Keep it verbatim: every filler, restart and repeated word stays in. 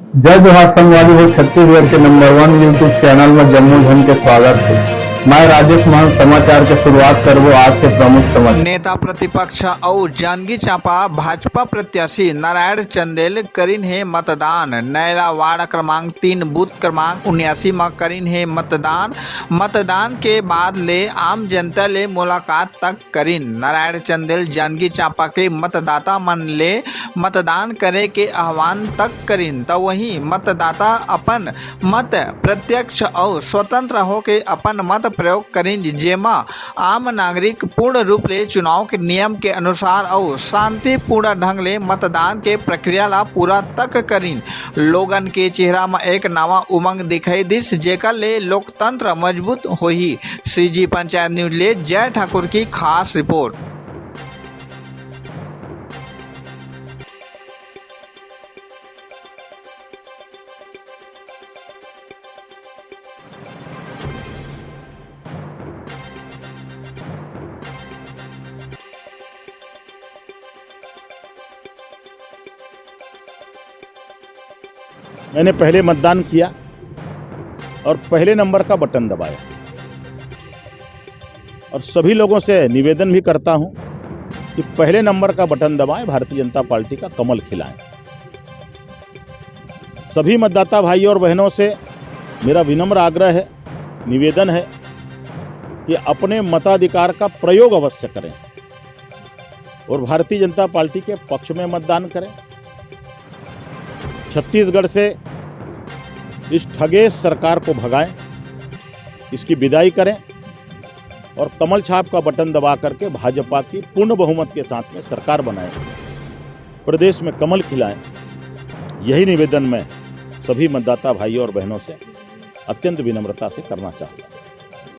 जय जोहार संगवारी हो, छत्तीसगढ़ के नंबर वन YouTube चैनल में जम्मो झन के स्वागत है। मैं राजेश महंत, समाचार के शुरुआत करबो आज के प्रमुख समाचार। नेता प्रतिपक्ष अउ जांजगीर चांपा भाजपा प्रत्याशी नारायण चंदेल करिन हे मतदान। नैला वार्ड क्रमांक तीन, बूथ क्रमांक उन्यासी म करिन हे मतदान। मतदान के बाद ले आम जनता ले मुलाकात तक करिन। नारायण चंदेल जांजगीर चांपा के मतदाता मन ले मतदान करे के आह्वान तक करिन, त वहीं मतदाता अपन मत प्रत्यक्ष अउ स्वतंत्र होके अपन मत प्रयोग करिन, जेमा आम नागरिक पूर्ण रूप ले चुनाव के नियम के अनुसार अउ शांतिपूर्ण ढंग ले मतदान के प्रक्रिया ला पूरा तक करिन। लोगन के चेहरा म एक नवा उमंग दिखाई दिस, जेकर ले लोकतंत्र मजबूत होही। सीजी पंचायत न्यूज ले जय ठाकुर की खास रिपोर्ट। मैंने पहले मतदान किया और पहले नंबर का बटन दबाया। और सभी लोगों से निवेदन भी करता हूं कि पहले नंबर का बटन दबाएं, भारतीय जनता पार्टी का कमल खिलाएं। सभी मतदाता भाइयों और बहनों से मेरा विनम्र आग्रह है, निवेदन है कि अपने मताधिकार का प्रयोग अवश्य करें और भारतीय जनता पार्टी के पक्ष में मतदान करें। छत्तीसगढ़ से इस ठगेश सरकार को भगाएं, इसकी विदाई करें और कमल छाप का बटन दबा करके भाजपा की पूर्ण बहुमत के साथ में सरकार बनाएं, प्रदेश में कमल खिलाएं। यही निवेदन मैं सभी मतदाता भाइयों और बहनों से अत्यंत विनम्रता से करना चाहता हूं।